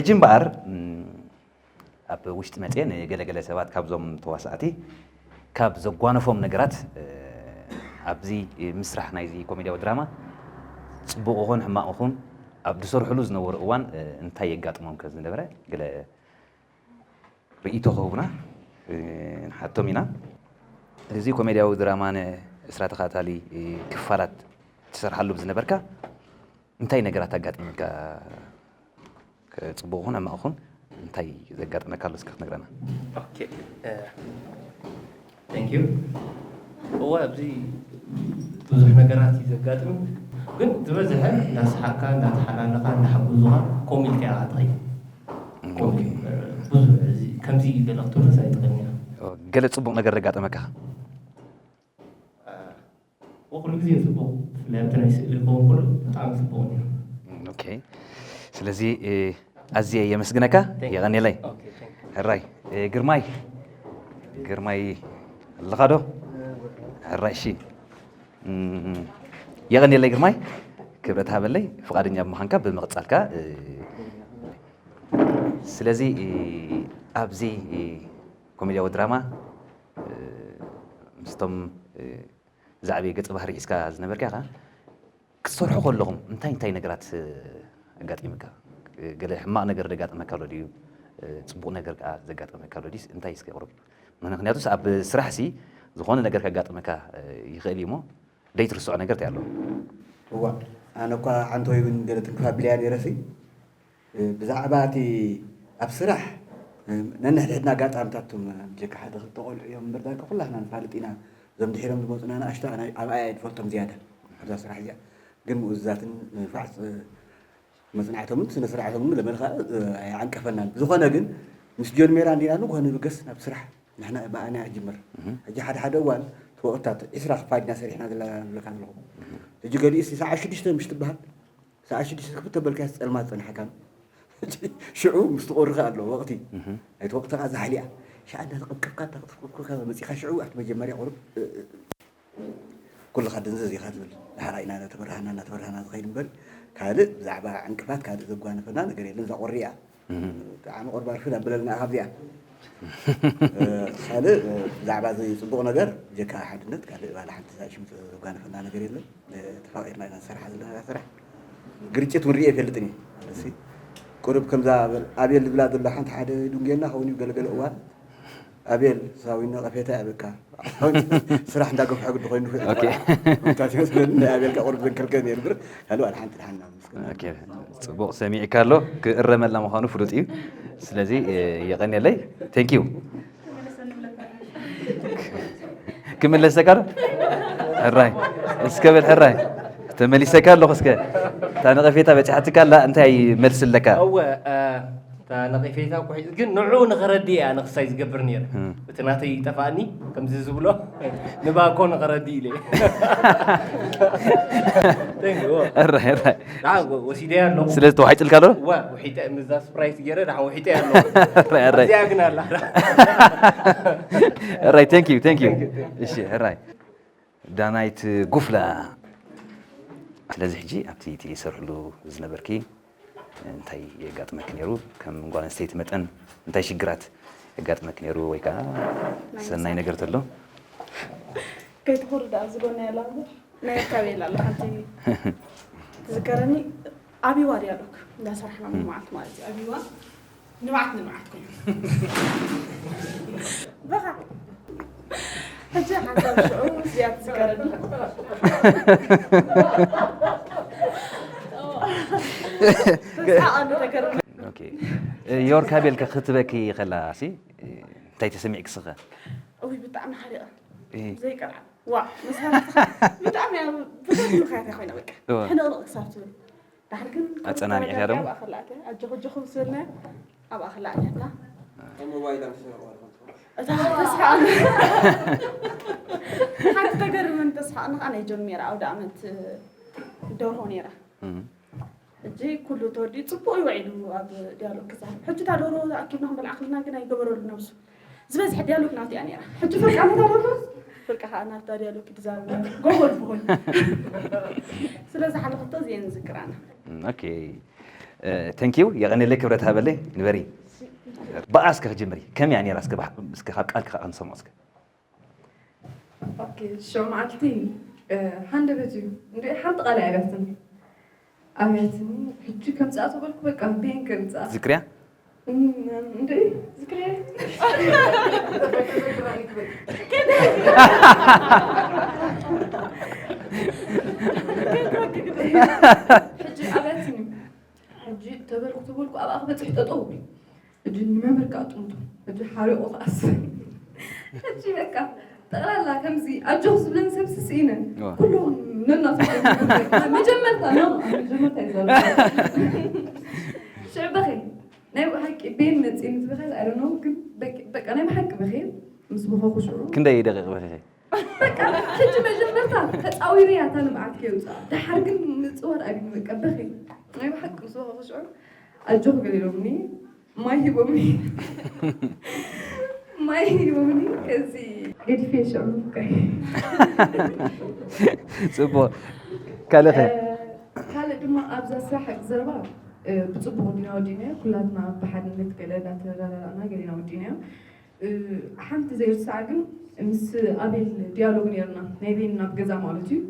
ሕጂ እምበኣር ኣብ ውሽጢ መፅየ ንገለገለ ሰባት ካብዞም ተዋሳእቲ ካብ ዘጓነፎም ነገራት ኣብዚ ምስራሕ ናይዚ ኮሜድያዊ ድራማ ፅቡቕ ይኹን ሕማቕ ይኹን ኣብ ዝሰርሕሉ ዝነበሩ እዋን እንታይ የጋጥሞም ከም ዝነበረ ገለ ርእይቶ ክህቡና ንሓቶም ኢና። እዚ ኮሜድያዊ ድራማ ንእስራ ተኸታታሊ ክፋላት ትሰርሓሉ ብዝነበርካ እንታይ ነገራት ኣጋጢምካ ከ- ጽቡቕ ይኹን ሕማቕ ይኹን እንታይ ዘጋጠመካ ኣሎ እስኪ ክትነግረና? ኦኬ thank you እወ ኣብዚ ብዙሕ ነገራት እዩ ዘጋጥም ግን ዝበዝሐ እንዳስሓቅካ እንዳተሓላለኻ እንዳሓጎዙኻ ኮሚልካ ኢኻ ትኸይድ ብዙሕ እዚ ከምዚ እዩ ገለ ክትብሎስ ኣይትኽእልን ኢኻ ገለ ጽቡቕ ነገር ዘጋጠመካ ኩሉ ግዜ ፅቡቅ ብፍላይ ኣብቲ ናይ ስእሊ ክኸውን ከሎ ብጣዕሚ ፅቡቅ ነይሩ። ኦኬ ስለዚ ኣዝየ የመስግነካ የቐንየለይ። ሕራይ ግርማይ ግርማይ ኣለኻ ዶ? ሕራይ እሺ የቐንየለይ ግርማይ ክብረት ሃበለይ ፍቓደኛ ብምዃንካ ብምቕፃልካ ስለዚ ኣብዚ ኮሜድያዊ ድራማ ምስቶም ዛዕበየ ገፀ ባህሪ ሒዝካ ዝነበርካ ኢኻ ክትሰርሑ ከለኹም እንታይ እንታይ ነገራት ኣጋጢምካ ገለ ሕማቕ ነገር ዘጋጠመካ ኣሎ ድዩ ፅቡቕ ነገር ከዓ ዘጋጠመካ ኣሎ ድዩስ እንታይ እስኪ ቁሩብ ምክንያቱስ ኣብ ስራሕ ሲ ዝኾነ ነገር ከጋጥመካ ይኽእል እዩ እሞ ደይትርስዖ ነገር እንታይ ኣሎ እዋ ኣነ እኳ ሓንቲ ወይ እውን ገለ ትንክፍ ኣቢለያ ነይረ ሲ ብዛዕባ እቲ ኣብ ስራሕ ነንሕድሕድና ኣጋጣምታት እቶም ብጀካ ሓደ ክልተ ቆልዑ እዮም እምበር ዳርጋ ኩላትና ንፋልጥ ኢና እዞም ድሒሮም ዝመፁና ንኣሽቱ ኣነ ኣብኣይ ኣይፈልጦም ዝያዳ ኣብዛ ስራሕ እዚኣ ግን ምእዙዛትን ንፋዕ መፅናዕቶምን ስነ ስርዓቶምን ለመድ ከዓ ኣይዓንቀፈናን ብዝኾነ ግን ምስ ጆን ሜራ እንዲና ንግሆ ንብገስ ናብ ስራሕ ንሕና ብኣና ይጅምር ሕጂ ሓደ ሓደ እዋን እቲ ወቕትታት ዒስራ ክፋል ኢና ሰሪሕና ዘለና ዝብለካ ዘለኹ ሕጂ ገሊኡ ሰዓት ሽዱሽተ ምሽ ትበሃል ሰዓት ሽዱሽተ ክፍት ተበልካዮ ጸልማት ጸንሓካ ሽዑ ምስ ትቆሪ ከ ኣሎ ወቕቲ ናይቲ ወቕቲ ከኣ ዛሕሊኣ ሻዕ እንዳተቐብቀብካ እንዳተቐብቀብካ መጺኻ ሽዑ ኣብቲ መጀመርያ ቁሩብ ኩልኻ ድንዝዝ ኢኻ ትብል ዳሕራ ኢና እናተበራህና እናተበራህና ዝኸይድ እምበር ካልእ ብዛዕባ ዕንቅፋት ካልእ ዘጓነፈና ነገር የለን እዛ ቁሪ እያ ብጣዕሚ ቁርብ ኣርፍድ ኣበለልና ኢኻ ኣብዚኣ ካልእ ብዛዕባ እዚ ፅቡቕ ነገር ጀካ ሓድነት ካልእ ባለ ሓንቲ እዛ ሽም ዘጓነፈና ነገር የለን ተፋቒርና ኢና ንሰርሓ ዘለና ስራሕ ግርጭት እውን ርእየ ኣይፈልጥን እዩ ቁሩብ ከምዛ ኣቤል ዝብላ ዘሎ ሓንቲ ሓደ ዱንጌና ኸውን እዩ ገለገለ እዋን ኣቤል ሳዊን ነቐፌታ ያበካ ስራሕ እንዳገፍሐ ግዲ ኮይኑ ምታት ይመስለኒ ናይ ኣቤልካ ቁርብ ዘንከልከ ነይሩ ብር ካልእ ዋላ ሓንቲ ድሓና ጽቡቕ ሰሚዕካ ኣሎ ክእረመላ ምዃኑ ፍሉጥ እዩ ስለዚ የቐንየለይ thank you ክምለሰካ ዶ ሕራይ እስከ በል ሕራይ ተመሊሰካ ኣለኹ እስከ እታ ነቐፌታ በፂሓትካ ኣላ እንታይ መልሲ ኣለካ እወ እታ ነቐፌታ ኩሒት ግን ንዑ ንኸረዲ እያ ንኽሳይ ዝገብር ነይረ እቲ ናተይ ይጠፋእኒ ከምዚ ዝብሎ ንባኮ ንኸረዲ ኢለ ወሲደያ ኣለኹ ስለዚ ተዋሒጥልካ ኣሎ ውሒጠ ምዛ ስፕራይት ገይረ ዳ ውሒጠ ኣለኹ እዚኣ ግን ኣላ ራይ thank you thank you እሺ ራይ ዳናይት ጉፍላ ስለዚ ሕጂ ኣብቲ ትሰርሕሉ ዝነበርኪ እንታይ የጋጥመኪ ነይሩ ከም ጓል ኣንስተይቲ መጠን እንታይ ሽግራት የጋጥመኪ ነይሩ ወይ ከዓ ሰናይ ነገር ተሎ ከይትኹሪ ዳ ኣብዚ ጎና ያላ ናይ ኣካቤላ ኣላ ሓንቲ ትዝከረኒ ኣብይዋ ድያ ዶክ እንዳሰራሕና መዓልቲ ማለት እዩ ኣብይዋ ንብዓት ንብዓት ኮይኑ በኻ ሕጂ ሓንሳብ ሽዑ እዚኣ ትዝከረኒ ተስሓቐሉ ተገርመ ዮርካ ቤልከ ክትበኪ ከላ ሲ እንታይ ተሰሚዕኪ ስኸ እውይ ብጣዕሚ ሓሪቐ ዘይቀርዓ ዋ መሳርሕትኻ ብጣዕሚ እያ ብጣዕሚ ምኽንያት እያ ኮይና በቃ ሕንቕንቕ ክሳብ ትብል ዳሕር ግን ኣጸናኒዕያ ደሞ ኣባኸላእተ ኣጆኹ ኣጆኹ ምስ በልና ኣብኣ ክላእተና እታ ተስሓ ሓንቲ ተገርምን ተስሓ ንኻ ናይ ጆን ሜራ ኣውደ ኣመት ደርሆ ነይራ ሕጂ ኩሉ ተወዲኡ ፅቡቅ እዩ ውዒሉ ኣብ ዲያሎግ ክዛረብ ሕጂ እታ ደርሆ ኣኪብና ክንበልዓ ክልና ግን ኣይገበረሉ ነብሱ ዝበዝሐ ዲያሎግ ናቱ እያ ነይራ ሕጂ ፍርቃ ነታ ደርሆ ፍርቃ ከዓ ናታ ዲያሎግ ክዛረብ ጎበዝ ብኾን ስለዚ ሓለኽቶ እዚአን ዝዝክራና ኦኬ Thank you፣ የቐንየለይ፣ ክብረት ሃበለይ። ንበሪ፣ ብኣ እስከ ክጅምሪ፣ ከመይ እያ ነይራ? እስከ ብሓ-፣ እስከ ካብ ቃልኪ ከዓ ክንሰምዖ እስከ። ኦኬ፣ ሽዑ መዓልቲ ሃንደበት እዩ እንደ ሓንቲ ቃል ኣብያትኒ ኣብያትኒ ሕጂ ከምፅኣ ተበልኩ፣ በቃ ቤን ከምፅኣ ዝክርያ እንደ ዝክርያ ሕጂ ኣብያትኒ ሕጂ ተበልኩ ተበልኩ ኣብኣ ክበፅሕ ጠጠው እብል። ሕጂ ንመምህር ከዓ ጥምቶ ሕጂ ሓሪቑ ክኣስ ሕጂ በቃ ጠቕላላ ከምዚ ኣጆኽ ዝብለን ሰብ ስስኢነ እዋ። ኩሎም ነናቱ መጀመርታ ኖ መጀመርታ ይዛሉ ሽዕበኸ ናይ ብሓቂ ቤን መፅእኒ ዝበኸል ኣይ ነው ግን በቃ ናይ ብሓቂ በኸ ምስ በኸኹ ሽዑ ክንደይ ደቂቕ በኺኺ? በቃ ሕጂ መጀመርታ ተፃዊረ እያ እታ ንብዓት ከየውፅኣ ደሓር ግን ምፅዋር ኣብኒ በቃ በኺ ናይ ብሓቂ ምስ በኸኹ ሽዑ ኣጆኽ ገለ ኢሎምኒ ማይ ሂቦምኒ ማይ ሂቦምኒ ከዚ ገዲፈ ሽዑ ፅቡቕ። ካልእኸ? ካልእ ድማ ኣብዛ ስራሕ ዘረባ ብፅቡቅ ወዲና ወዲናዮ ኩላትና ብሓድነት ገለ እንዳተረዳዳእና ገሊና ወዲናዮ ሓንቲ ዘይርሳዕ ግን ምስ ኣቤል ዲያሎግ ነርና ናይ ቤን ናብ ገዛ ማለት እዩ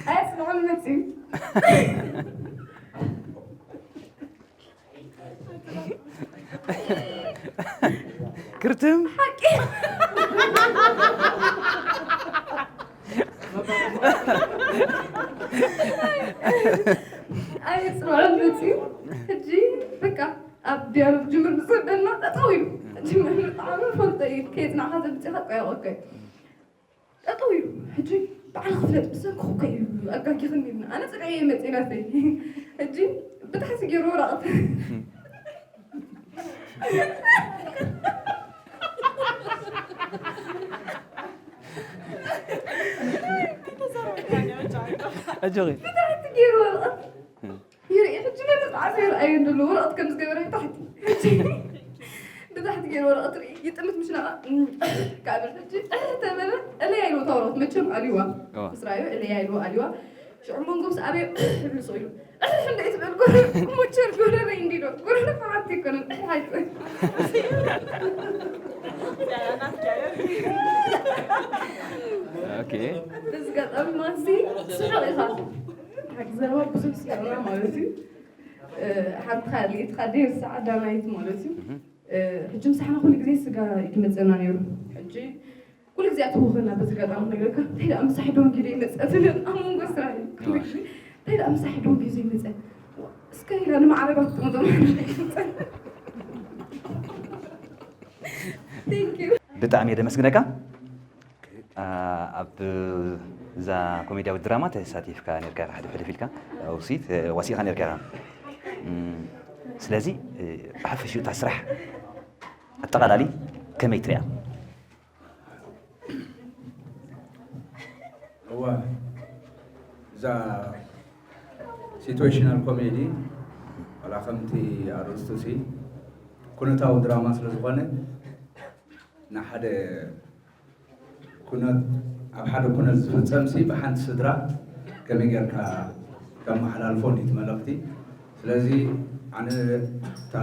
ኣያፅንዖን መፅዩ ክርትም ኣየፅንዖን መፅዩ ሕጂ በቃ ኣብ ዲያሎግ ጅምር ብፅበልና ጠጠው ኢሉ ጅምር ብጣዕሚ ፈልጦ እዩ ከየፅናዕካ ዘምፅኻ ቆያቆከ ጠጠው ኢሉ ሕጂ ባዕልኺ ፍለጥ ብሰንክኹ እኮ እዩ ኣጋጊኽኒ ኢልና ኣነ ፅልዐ እየ መፂናተይ ሕጂ ብታሕቲ ገይሩ ወረቐት ኣጆኺ ብታሕቲ ገይሩ ወረቐት ይርኢ ሕጂ ነቲ ጣዕሳ ይርኣየ እንደሎ ወረቐት ከም ዝገበረ ብታሕቲ ብታሕቲ ገይሩ ወረቐት ርኢ ይጥምት ምሽ ናቓ ካብል ሕጂ ተበለ እለያ ኢልዎ እታ ወረቐት መቸም ኣልዋ እዋ። ምስ ረኣዮ እለያ ኢልዎ ኣልዋ ሽዑ መንጎ ምስ ኣበዮ ሕብል ስቕ ኢሉ እንደ ትበል ጎረ ሞቸር ጎረረ እንዲዶ ጎረረ ከዓት ይኮነን ሓይጥ ኦኬ በዚ ጋጣሚ ማንሲ ስሑቕ ኢኻ ሓቂ ዘረባ ብዙሕ ስሕቕና ማለት እዩ ሓንቲ ካልኢት ካደ ይርሳዓ ዳናይት ማለት እዩ ሕጂ ምሳሕና ኩሉ ግዜ ስጋ ይመፀና ነይሩ ሕጂ ኩሉ ግዜ ኣትውኸና በዚ ጋጣሚ ነገርካ እንታይ ደኣ ምሳሕ ዶንጊ ዶ ይመፀ ትብል ኣብ መንጎ ስራሕ እዩ እንታይ ደኣ ምሳሕ ዶንጊ ዶ ይመፀ እስከ ኢላ ንማዕረባት ጥምጥም Thank you ብጣዕሚ እየ ደመስግነካ ኣብ እዛ ኮሜድያዊ ድራማ ተሳቲፍካ ነርካ ኢኻ ሕድሕድፍ ኢልካ ውሲ ተዋሲእካ ነርካ ኢኻ ስለዚ ብሓፈሽኡ እታ ስራሕ ኣጠቓላሊ ከመይ ትሪኣ እዋ እዛ ሲትዌሽናል ኮሜዲ ዋላ ከምቲ ኣርእስቱ ሲ ኩነታዊ ድራማ ስለ ዝኾነ ንሓደ ኩነት ኣብ ሓደ ኩነት ዝፍፀም ሲ ብሓንቲ ስድራ ከመይ ጌርካ ከመሓላልፎ እንዲት መልእኽቲ ስለዚ ኣነ እታ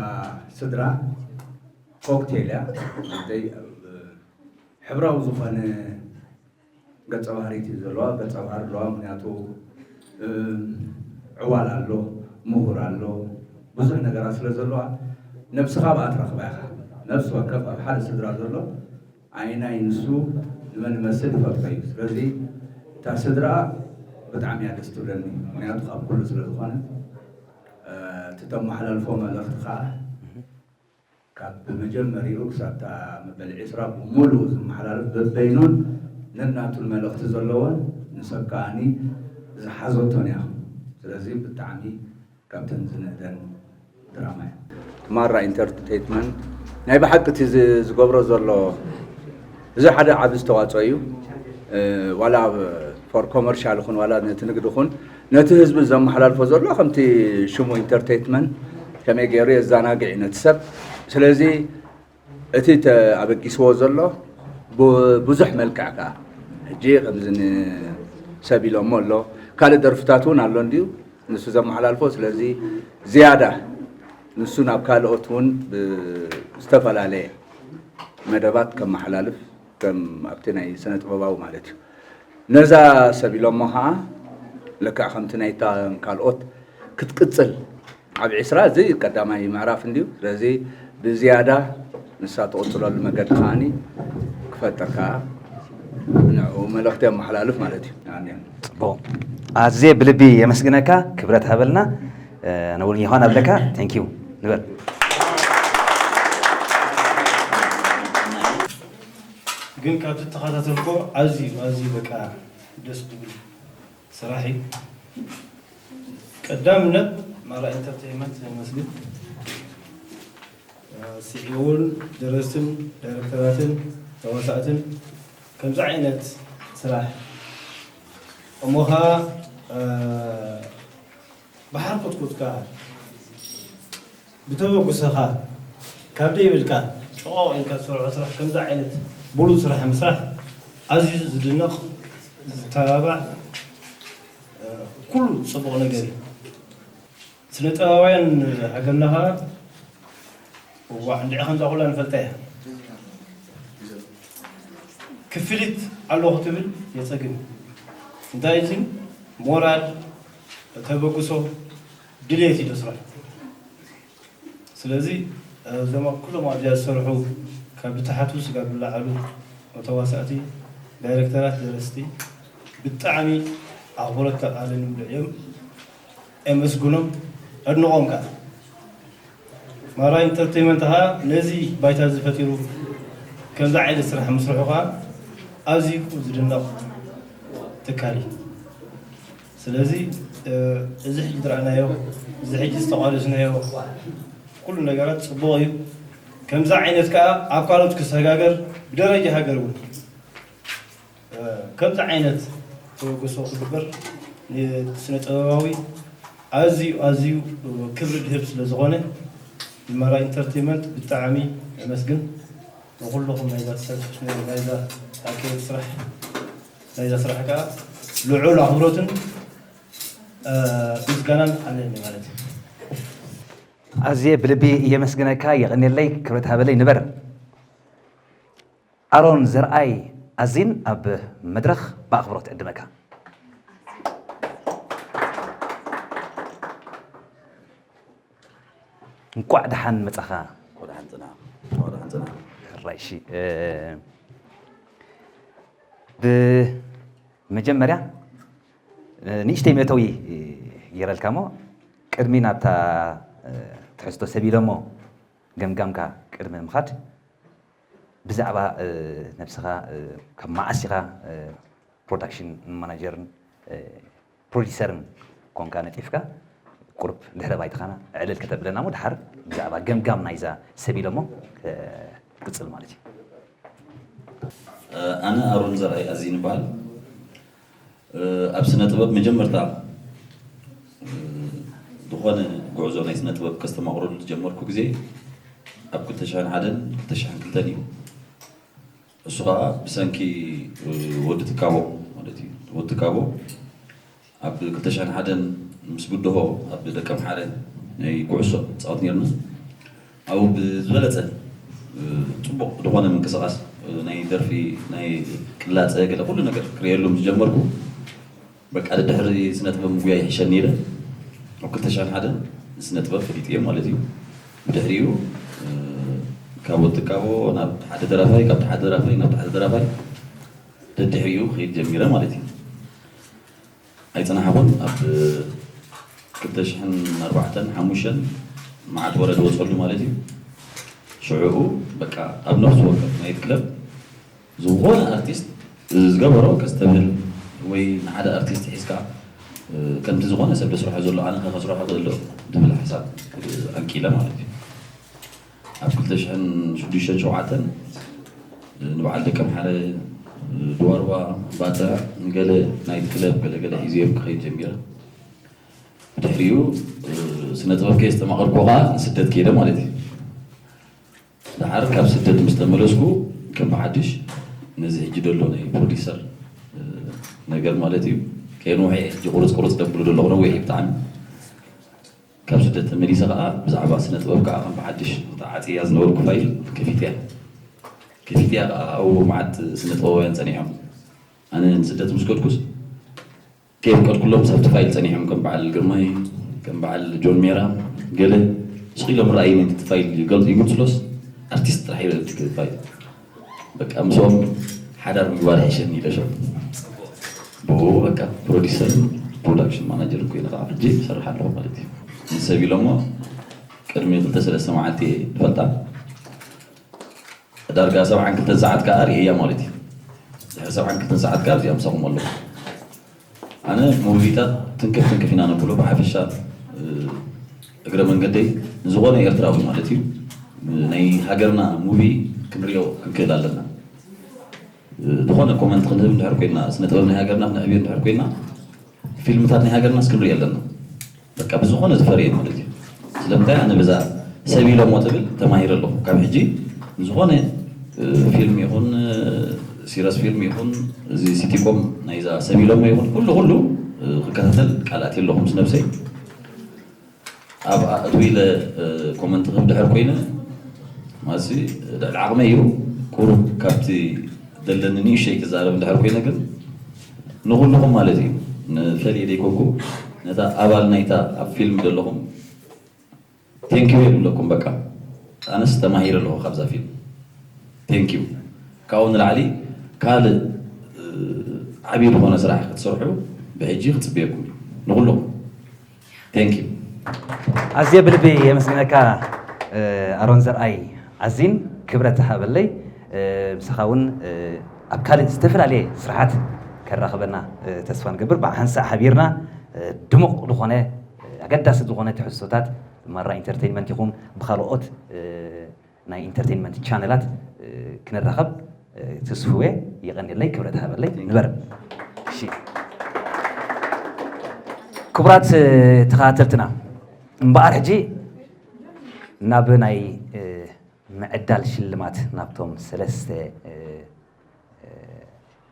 ስድራ ኮክቴል እያ ሕብራዊ ዝኾነ ገፀ ባህሪት እዩ ዘለዋ ገፀ ባህሪ ኣለዋ ምክንያቱ ዕዋል ኣሎ ምሁር ኣሎ ብዙሕ ነገራት ስለ ዘለዋ ነብስኻ ብኣ ትረኽባ ኢኻ ነብሲ ወከፍ ኣብ ሓደ ስድራ ዘሎ ኣይናይ ንሱ ንመን ይመስል ይፈልጦ እዩ ስለዚ እታ ስድራ ብጣዕሚ እያ ደስ ትብለኒ ምክንያቱ ካብ ኩሉ ስለ ዝኾነ እቲ ተመሓላልፎ መልእኽቲ ከዓ ካብ መጀመሪኡ ክሳብ እታ መበል ዒስራ ብሙሉኡ ዝመሓላለፍ በበይኑን ነናቱን መልእኽቲ ዘለዎን ንሰብ ከዓኒ ዝሓዘቶን እያ። ስለዚ ብጣዕሚ ካብተን ዝንእደን ድራማ እያ። ማራ ኢንተርቴትመንት ናይ ብሓቂ እቲ ዝገብሮ ዘሎ እዚ ሓደ ዓቢ ዝተዋፅኦ እዩ። ዋላ ፎር ኮመርሻል ይኹን ዋላ ነቲ ንግዲ ይኹን ነቲ ህዝቢ ዘመሓላልፎ ዘሎ ከምቲ ሽሙ ኢንተርቴትመንት ከመይ ገይሩ የዘናግዕ እዩ ነቲ ሰብ ስለዚ እቲ ኣበጊስዎ ዘሎ ብዙሕ መልክዕ ከዓ ሕጂ ከምዚ ንሰብ ኢሎሞ ኣሎ፣ ካልእ ደርፍታት እውን ኣሎ እንድዩ ንሱ ዘመሓላልፎ። ስለዚ ዝያዳ ንሱ ናብ ካልኦት እውን ብዝተፈላለየ መደባት ከመሓላልፍ፣ ከም ኣብቲ ናይ ስነ ጥበባዊ ማለት እዩ። ነዛ ሰብ ኢሎሞ ከዓ ልክዕ ከምቲ ናይታ ካልኦት ክትቅፅል ኣብ ዕስራ እዚ ቀዳማይ ምዕራፍ እንድዩ። ስለዚ ብዝያዳ ንሳ ትቕፅለሉ መገዲ ከዓኒ ክፈጥር ከዓ ንዕኡ መልእኽቲ የመሓላልፍ ማለት እዩ። ኣሜን። ፅቡቕ። ኣዝየ ብልቢ የመስግነካ። ክብረት ሃበልና። ነውል ዮሃን ኣለካ። Thank you። ንበል። ግን ካብ ዝተኸታተልኮ ኣዝዩ ኣዝዩ በቃ ደስ ዝብል ስራሕ እዩ። ቀዳምነት ማራ ኢንተርቴይንመንት የመስግን። ስዒቡን ደረስትን ዳይረክተራትን ተዋሳእትን ከምዚ ዓይነት ስራሕ እሞ ኸዓ ብሓርኮትኮትካ ብተበግሶኻ ካብ ደይብልካ ጭቖቕ ኢልካ ዝሰርሖ ስራሕ ከምዚ ዓይነት ብሉጽ ስራሕ ምስራሕ ኣዝዩ ዝድነቕ ዝተባባዕ ኩሉ ጽቡቕ ነገር እዩ። ስነ ጥበባውያን ሃገርና ኸዓ እዋዕ እንድዒ ከምዛ ኩላ ንፈልጣ እያ። ክፍሊት ኣለዎ ክትብል የጸግም። እንታይ እዚ ሞራል፣ ተበግሶ፣ ድሌት እዩ ደስራ። ስለዚ እዞም ኩሎም ኣብዚኣ ዝሰርሑ ካብ ብታሕቱ ስጋብ ብላዕሉ ተዋሳእቲ፣ ዳይረክተራት፣ ደረስቲ ብጣዕሚ ኣኽብሮት ኣለኒ ምልዕ እዮም። የመስግኖም፣ ኣድንቖም ከዓ። ማራ ኢንተርቴይመንት ኸዓ ነዚ ባይታ እዚ ፈጢሩ ከምዚ ዓይነት ስራሕ ምስርሑ ከዓ ኣዝዩ ዝድነቕ ትካል እዩ። ስለዚ እዚ ሕጂ ዝረኣናዮ፣ እዚ ሕጂ ዝተቋደስናዮ ኩሉ ነገራት ፅቡቕ እዩ። ከምዚ ዓይነት ከዓ ኣብ ካልኦት ክሰጋገር ብደረጃ ሃገር እውን ከምዚ ዓይነት ተበግሶ ክግበር ንስነ ጥበባዊ ኣዝዩ ኣዝዩ ክብሪ ድህብ ስለ ዝኾነ ንመራ ኢንተርቴይመንት ብጣዕሚ የመስግን። ንኩልኹም ናይዛ ሰልፍ ናይዛ ኣካየዲ ስራሕ ናይዛ ስራሕ ከዓ ልዑል ኣኽብሮትን ምስጋናን ኣለኒ ማለት እዩ። ኣዝየ ብልቢ የመስግነካ፣ የቐንየለይ፣ ክብረት ሃበለይ፣ ንበር። ኣሮን ዘርኣይ ኣዚን ኣብ መድረኽ ብኣኽብሮት ዕድመካ። እንቋዕ ደሓን መጻኻ። እንቋዕ ደሓን ጽና። እንቋዕ ደሓን ጽና። ሕራይ እሺ። ብመጀመርያ ንእሽተይ መእተዊ ይረልካ እሞ ቅድሚ ናብታ ትሕዝቶ ሰብ ኢሎሞ ገምጋምካ ቅድሚ ምኻድ ብዛዕባ ነብስኻ ካብ መዓስ ኢኻ ፕሮዳክሽን ማናጀርን ፕሮዲሰርን ኮንካ ነጢፍካ ቁሩብ ድሕረ ባይትኻና ዕልል ከተብለና እሞ ድሓር ብዛዕባ ገምጋም ናይዛ ሰብ ኢሎሞ ክትቅፅል ማለት እዩ። ኣነ ኣሮን ዘርኣይ ኣዚን ይበሃል። ኣብ ስነ ጥበብ መጀመርታ ዝኾነ ጉዕዞ ናይ ስነ ጥበብ ከስተማቕረሉ ዝጀመርኩ ግዜ ኣብ ክልተ ሽሕን ሓደን ክልተ ሽሕን ክልተን እዩ። እሱ ከዓ ብሰንኪ ወዲ ትካቦ ማለት እዩ። ወዲ ትካቦ ኣብ ክልተ ሽሕን ሓደን ምስ ብድሆ ኣብ ደቀምሓረ ናይ ኩዕሶ ንፃወት ነርና። ኣብኡ ብዝበለፀ ፅቡቕ ዝኾነ ምንቅስቓስ ናይ ደርፊ ናይ ቅላፀ ገለ ኩሉ ነገር ክርእየሉ ምስ ጀመርኩ በቃ ድሕሪ ስነ ጥበብ ምጉያይ ይሕሸኒ ኢለ ኣብ ክልተ ሽሕን ሓደን ስነ ጥበብ ፈሊጠ እየ ማለት እዩ። ብድሕሪኡ ካብ ወዲ ትካቦ ናብ ሓደ ደራፋይ፣ ካብ ሓደ ደራፋይ ናብ ሓደ ደራፋይ ደድሕሪኡ ክኸይድ ጀሚረ ማለት እዩ። ኣይጸናሕኹን ኣብ ክልተ ሽሕን ኣርባዕተን ሓሙሽተን መዓት ወረ ዝወጸሉ ማለት እዩ። ሽዑኡ በቃ ኣብ ነፍሲ ወከፍ ናይት ክለብ ዝኾነ ኣርቲስት ዝገበሮ ከስተብህል ወይ ንሓደ ኣርቲስት ሒዝካ ከምቲ ዝኾነ ሰብ ደስርሖ ዘሎ ኣነ ከ ከስርሖ ክእል ዶ ዝብል ሓሳብ ኣንቂለ ማለት እዩ። ኣብ ክልተ ሽሕን ሽዱሽተን ሸውዓተን ንበዓል ደቀምሓረ ድዋርዋ ባጽዕ ንገለ ናይት ክለብ ገለገለ ሒዘዮም ክኸይድ ጀሚረ። ብድሕሪኡ ስነ ጥበብ ከየስተማቐርኩ ከዓ ንስደት ከይደ ማለት እዩ። ደሓር ካብ ስደት ምስ ተመለስኩ ከም ብሓድሽ ነዚ ሕጂ ደሎ ናይ ፕሮዲሰር ነገር ማለት እዩ። ከየንውሐ ሕጂ ቁርፅ ቁርፅ ደብሉ ደለኹ ነዊሕ እዩ ብጣዕሚ። ካብ ስደት ተመሊሰ ከዓ ብዛዕባ ስነ ጥበብ ከዓ ከም ብሓድሽ ተዓፅያ ዝነበርኩ ፋይል ከፊትያ ከፊትያ ከዓ ኣብኡ መዓት ስነ ጥበባውያን ፀኒሖም። ኣነ ንስደት ምስ ከድኩስ ከየፍቀድኩሎም ሳብቲ ፋይል ፀኒሖም ከም በዓል ግርማይ ከም በዓል ጆን ሜራ ገለ ስቕ ኢሎም ረኣይኒ። እቲ ፋይል ይገልፅ ይምስሎስ ኣርቲስት ጥራሕ ይረድ ፋይል በቃ ምስኦም ሓዳር ምግባር ይሕሸኒ ኢለሾም። ብኡ በቃ ፕሮዲሰርን ፕሮዳክሽን ማናጀርን ኮይነ ከዓ ሕጂ ይሰርሕ ኣለኹ ማለት እዩ። ንሰብ ኢሎሞ ቅድሚ ክልተ ሰለስተ መዓልቲ እየ ዝፈልጣ። ዳርጋ ሰብዓን ክልተን ሰዓት ከዓ ርእያ ማለት እዩ። ድሕሪ ሰብዓን ክልተን ሰዓት ከዓ እዚኣ ምሳኹም ኣለኹ። ኣነ ሙቪታት ትንክፍ ትንክፍ ኢና ነብሎ ብሓፈሻ እግረ መንገደይ ንዝኾነ ኤርትራዊ ማለት እዩ ናይ ሃገርና ሙቪ ክንሪኦ ክንክእል ኣለና። ዝኾነ ኮመንት ክንህብ እንድሕር ኮይና ስነ ጥበብ ናይ ሃገርና ክነዕብዮ እንድሕር ኮይና ፊልምታት ናይ ሃገርናስ ክንሪኦ ኣለና። በቃ ብዝኾነ ዝፈርየ ማለት እዩ። ስለምንታይ ኣነ በዛ ሰብ ኢሎሞ ትብል ተማሂረ ኣለኹ። ካብ ሕጂ ንዝኾነ ፊልም ይኹን ሲረስ ፊልም ይኹን እዚ ሲቲኮም ናይዛ ሰብ ኢሎሞ ይኹን ኩሉ ኩሉ ክከታተል ቃላት የለኹም ነብሰይ። ኣብ ኣእትው ኢለ ኮመንት ክህብ ድሕር ኮይነ ማሲ ልዕሊ ዓቕመይ እዩ። ቁሩብ ካብቲ ዘለኒ ንእሽተይ ክዛረብ እንድሕር ኮይነ ግን ንኹልኹም ማለት እዩ ንፈልየ ደይኮንኩ ነታ ኣባል ናይታ ኣብ ፊልም ዘለኹም ቴንኪዩ የብለኩም። በቃ ኣነስ ተማሂረ ኣለኹ ካብዛ ፊልም። ቴንኪዩ። ካብኡ ንላዕሊ ካልእ ዓብዪ ዝኾነ ስራሕ ክትሰርሑ ብሕጂ ክፅበየኩም እዩ ንኹልኹም። Thank you። ኣዝየ ብልቢ የመስግነካ ኣሮን ዘርኣይ ዓዚን ክብረት ሃበለይ። ምሳኻ እውን ኣብ ካልእ ዝተፈላለየ ስራሓት ከራኽበና ተስፋ ንገብር። ብሓንሳእ ሓቢርና ድሙቕ ዝኾነ ኣገዳሲ ዝኾነ ትሕዝቶታት ማራ ኢንተርቴይንመንት ይኹን ብኻልኦት ናይ ኢንተርቴይንመንት ቻነላት ክንራኸብ ትስፍዌ የቐንየለይ ክብረት ሃበለይ ንበር። እሺ ክቡራት ተኸታተልትና እምበኣር ሕጂ ናብ ናይ ምዕዳል ሽልማት ናብቶም ሰለስተ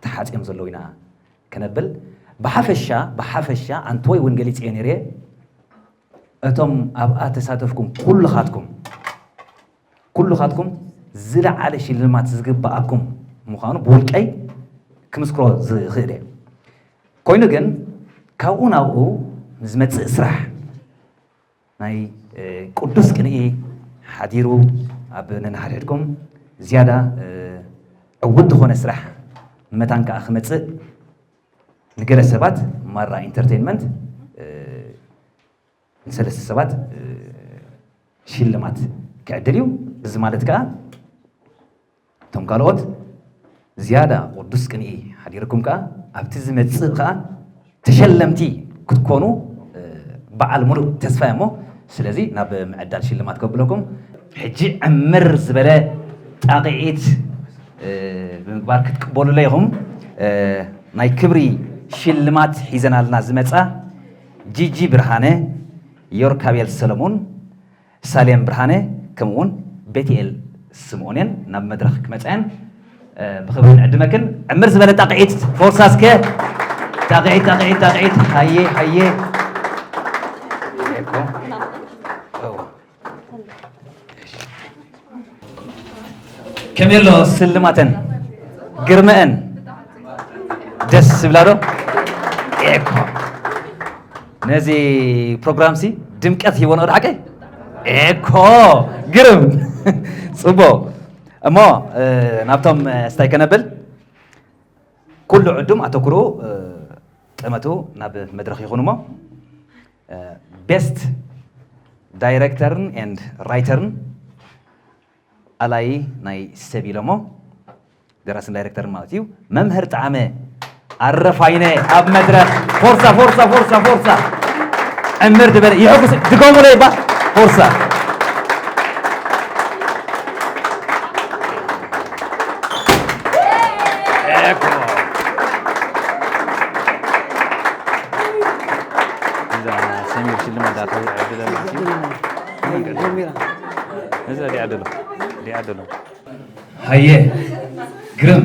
ተሓፂኦም ዘለዉ ኢና ከነብል። ብሓፈሻ ብሓፈሻ ኣንተወይ እውን ገሊፀዮ ነይረ። እቶም ኣብኣ ተሳተፍኩም ኩልኻትኩም ኩልኻትኩም ዝለዓለ ሽልማት ዝግበኣኩም ምዃኑ ብውልቀይ ክምስክሮ ዝኽእል እየ። ኮይኑ ግን ካብኡ ናብኡ ንዝመፅእ ስራሕ ናይ ቅዱስ ቅንኢ ሓዲሩ ኣብ ነንሓድሕድኩም ዝያዳ ዕውት ዝኾነ ስራሕ መታን ከዓ ክመፅእ ንገለ ሰባት ማራ ኢንተርቴይንመንት ንሰለስተ ሰባት ሽልማት ክዕድል እዩ። እዚ ማለት ከዓ እቶም ካልኦት ዝያዳ ቅዱስ ቅንኢ ሓዲርኩም ከዓ ኣብቲ ዝመፅእ ከዓ ተሸለምቲ ክትኮኑ በዓል ሙሉእ ተስፋ እሞ ስለዚ ናብ ምዕዳል ሽልማት ከብለኩም ሕጂ ዕምር ዝበለ ጣቕዒት ብምግባር ክትቅበሉለ ኢኹም። ናይ ክብሪ ሽልማት ሒዘናልና ዝመፃ ጂጂ ብርሃነ፣ ዮርካቤል ሰለሙን፣ ሳሌም ብርሃነ ከምኡውን ቤትኤል ስምኦን እየን ናብ መድረኽ ክመፃ እየን። ብኽብሪ ንዕድመክን ዕምር ዝበለ ጣቕዒት ፎርሳ እስከ ጣቕዒት ጣቕዒት ጣቕዒት ሃየ ሃየ ከመይ ኣሎ ስልማተን ግርመአን ደስ ዝብላ ዶ? ኤኮ ነዚ ፕሮግራም ሲ ድምቀት ሂቦ ነው ሓቀይ? ኤኮ ግርም ጽቦ እሞ ናብቶም ስታይ ከነብል ኩሉ ዕዱም ኣተኩሩ ጠመቱ ናብ መድረኽ ይኹን እሞ ቤስት ዳይሬክተርን ኤንድ ራይተርን ኣላይ ናይ ሰብ ኢሎሞ ደራስን ዳይሬክተርን ማለት እዩ። መምህር ጣዕመ ኣረፋይነ ኣብ መድረኽ ፎርሳ ፎርሳ ፎርሳ ፎርሳ ዕምር ድበል ይሕጉስ ድገሙለይ ባ ፎርሳ ሰሚር ሽልማት ዳታ ዕድል ኣላችሁ። ጀሚራ። እዚ ዲዓደሎ ዲዓደሎ ሃየ ግርም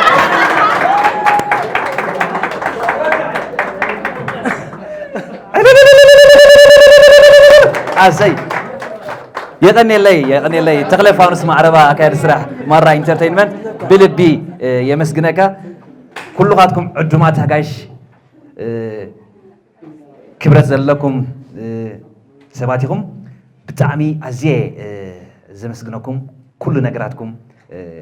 ኣሰይ፣ የቐኔለይ፣ የቐኔለይ። ተኽለ ፋኑስ ማዕረባ፣ ኣካያዲ ስራሕ ማራ ኢንተርቴይንመንት፣ ብልቢ የመስግነካ። ኩሉኻትኩም ዕዱማት ኣጋይሽ ክብረት ዘለኩም ሰባት ኢኹም። ብጣዕሚ ኣዝየ ዘመስግነኩም። ኩሉ ነገራትኩም፣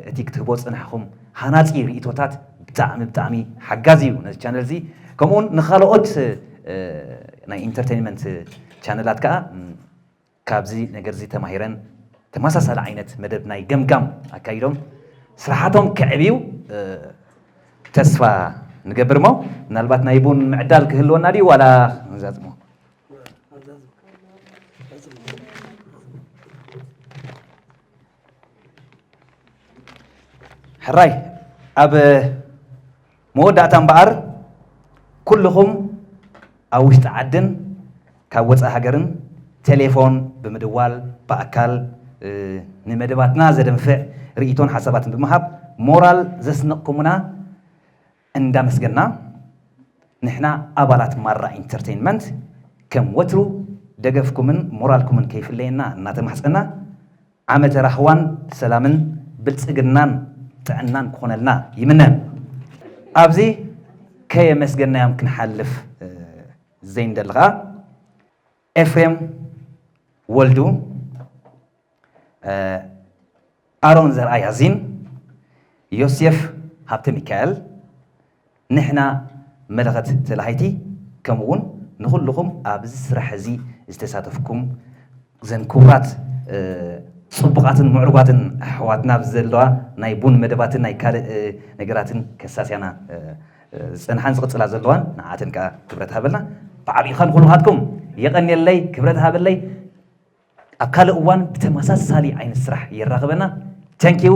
እቲ ክትህቦ ዝጸናሕኩም ሃናጺ ርእይቶታት ብጣዕሚ፣ ብጣዕሚ ሓጋዚ እዩ ነዚ ቻነል እዚ። ከምኡውን ንኻልኦት ናይ ኢንተርቴይንመንት ቻነላት ከኣ ካብዚ ነገር እዚ ተማሂረን ተመሳሳሊ ዓይነት መደብ ናይ ገምጋም ኣካይዶም ስራሓቶም ከዕብዩ ተስፋ ንገብር። እሞ ምናልባት ናይ ቡን ምዕዳል ክህልወና ድዩ ዋላ ንዛዝሞ? ሕራይ፣ ኣብ መወዳእታ እምበኣር ኩልኹም ኣብ ውሽጢ ዓድን ካብ ወፃኢ ሃገርን ቴሌፎን ብምድዋል ብኣካል ንመደባትና ዘደንፍዕ ርእይቶን ሓሳባትን ብምሃብ ሞራል ዘስነቕኩምና እንዳመስገና፣ ንሕና ኣባላት ማራ ኢንተርቴይንመንት ከም ወትሩ ደገፍኩምን ሞራልኩምን ከይፍለየና እናተማሕፀና፣ ዓመተ ራህዋን ሰላምን ብልፅግናን ጥዕናን ክኾነልና ይምነ። ኣብዚ ከየመስገናዮም ክንሓልፍ ዘይንደሊ ኸዓ ኤፍሬም ወልዱ፣ ኣሮን ዘርኣይ ኣዚን፣ ዮሴፍ ሃብተ ሚካኤል፣ ንሕና መለኸት ተላሃይቲ፣ ከምኡውን ንኹልኹም ኣብዚ ስራሕ እዚ ዝተሳተፍኩም፣ ዘን ክቡራት ፅቡቓትን ምዕሩጋትን ኣሕዋትና ኣብዚ ዘለዋ ናይ ቡን መደባትን ናይ ካልእ ነገራትን ከሳስያና ዝፀንሓን ዝቕፅላ ዘለዋን ንዓተን ከዓ ክብረት ሃበልና። ብዓብይኻ ንኹልኻትኩም የቐንየለይ፣ ክብረት ሃበለይ። ኣብ ካልእ እዋን ብተመሳሳሊ ዓይነት ስራሕ የራኽበና። Thank you።